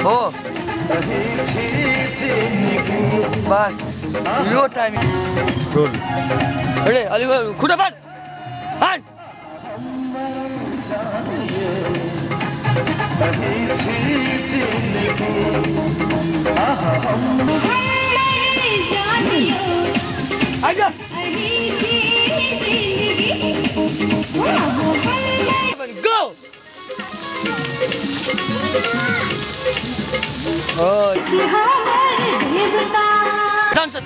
हो बस यो time role ready अलि खुट्टा बाँध हान आइजा go oh dance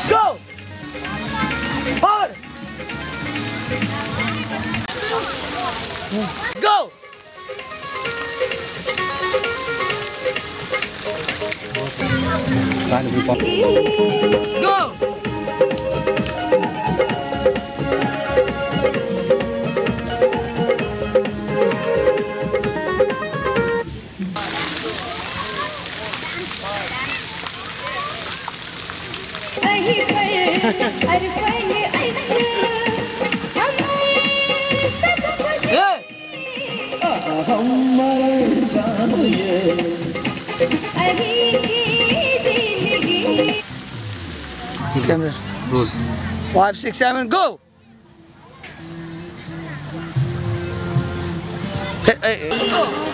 go forward go go Camera. Roll. 5, 6, 7, go. Hey, hey, go.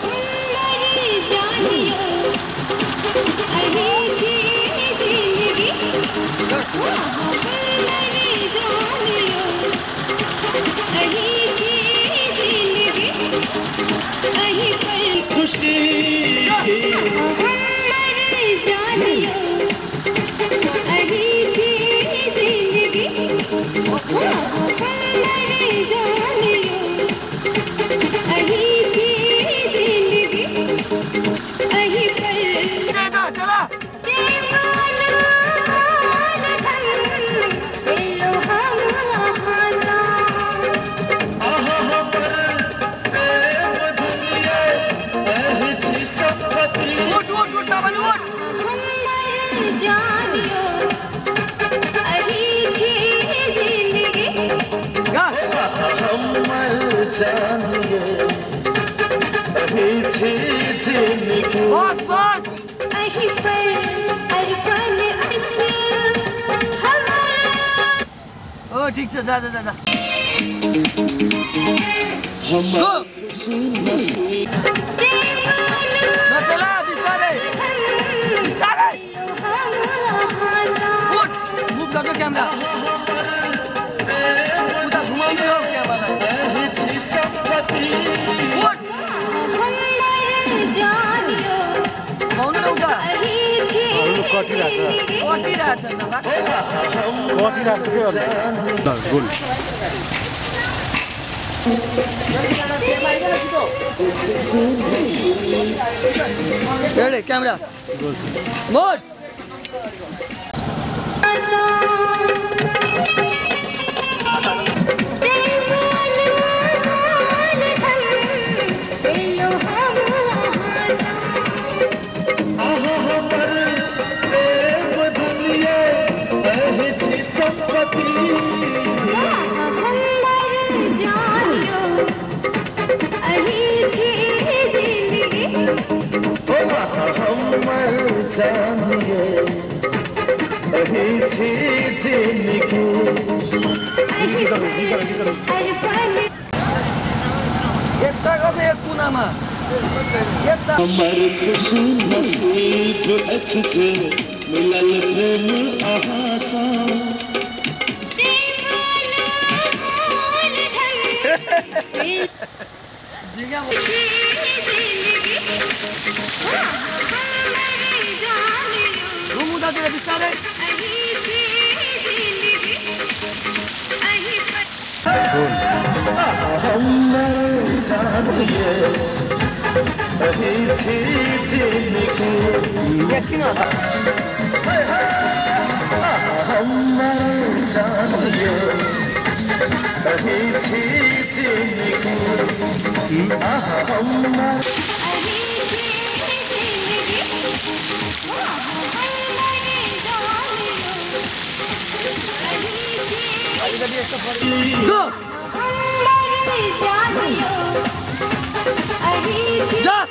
Boss, boss. Oh, ठीक छ जा जा जा जा go न चला बिस्तारै बिस्तारै उठ मुभ गर्नु क्यामेरा उता घुमाउनु हो क्यामेरालाई उठ घुमाउनु न उता कटिरहेछ न कटिरहेछ के गर्नु गोल रेडी क्यामेरा मोड हमर खुशी नसीब अच्छे मिलल प्रेम आसा Go! जा!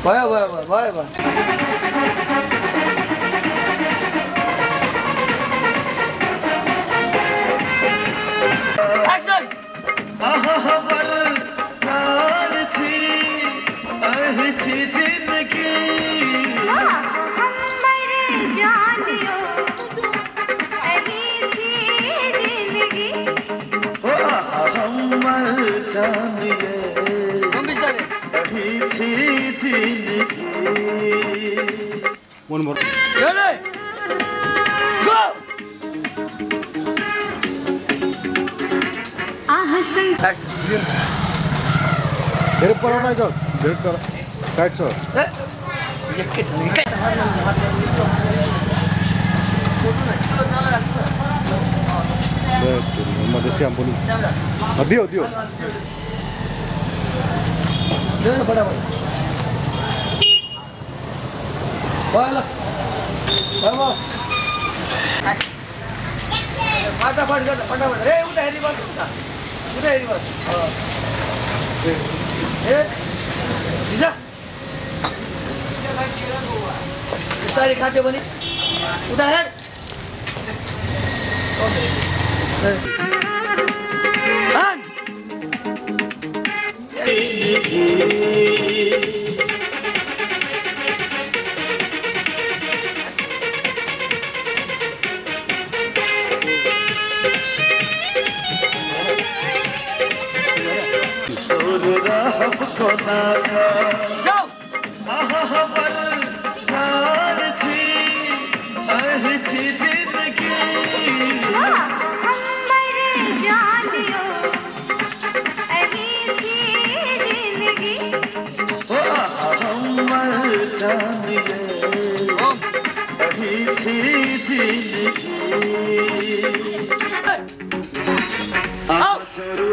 भयो Action! One more. Ready? Go! Action. Direct करो ना जाओ. Direct करो. Right sir. मधेसी हम बोलूं. दियो. दे ना फटाफट. बोलो. फटाफट. ए उता हेली बस उता हेली बस. ए दिशा. तारी खाते बनी. उता हेड. Run! Go!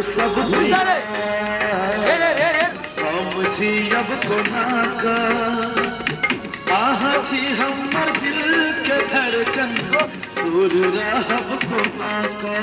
सब अब कोना का आह छी हमर दिल के धड़कन दूर रहब कोना का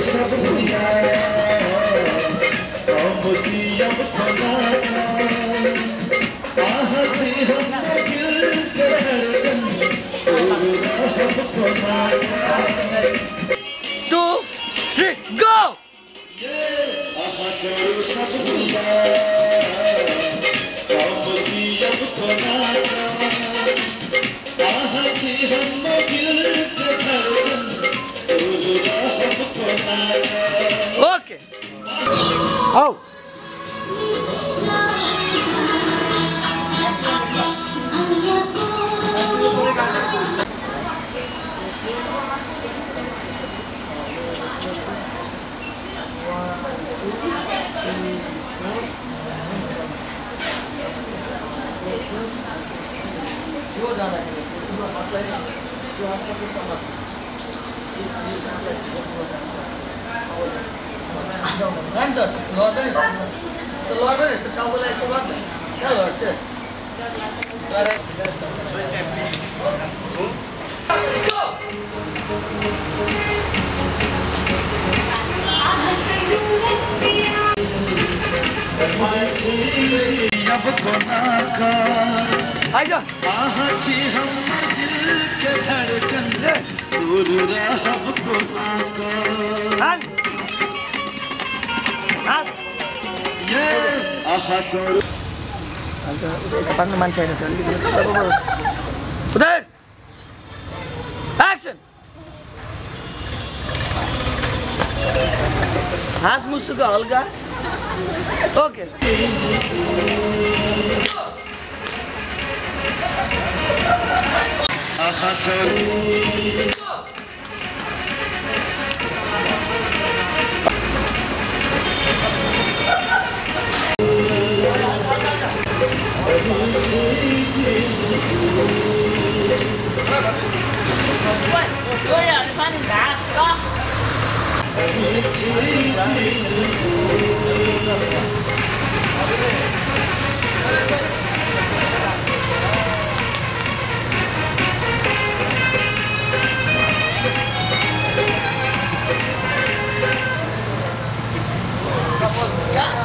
सब दुनिया अब खोना आह जी हम दिल के धड़कन दूर रहब कोना 2, 3, go! आह जरूर सब दुनिया अब खोना आह जी हम दिल के धड़कन दूर रहब कोना Okay. Ao. Lord is the double as the Lord. Yeah, Lord says. Go! अब कोना का आइज कहाँ छी हम दिल के धड़कन दूर रह हमको हान हान ये आहा छोरो अन्त पार्न मान्छे हैन छ अलिकति उधर एक्सन हाँस मुसुको हल्का ओके आहा छोरो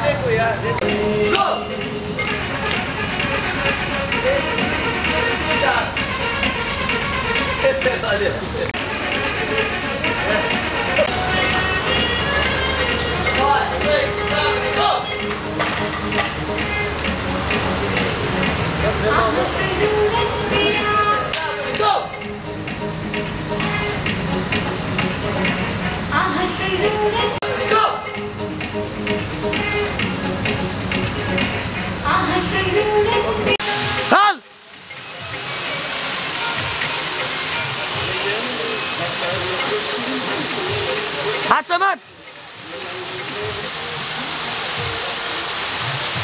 देखो यार देखो हाथ से मत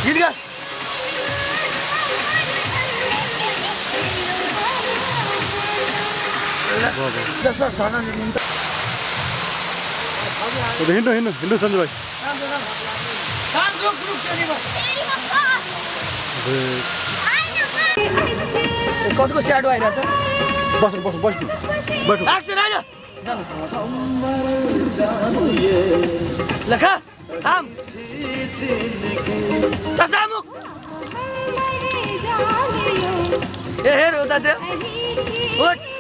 गिर गया सर थाना हिँड्नु हिँड्नु हिँड्नु सञ्जु भाइ कतिको स्याडो आइरहेछ बस्नु बस्नु बस्नु बैठु एक्सन आइज लखा थाम तसामुक ए हेर उता त्यो उठ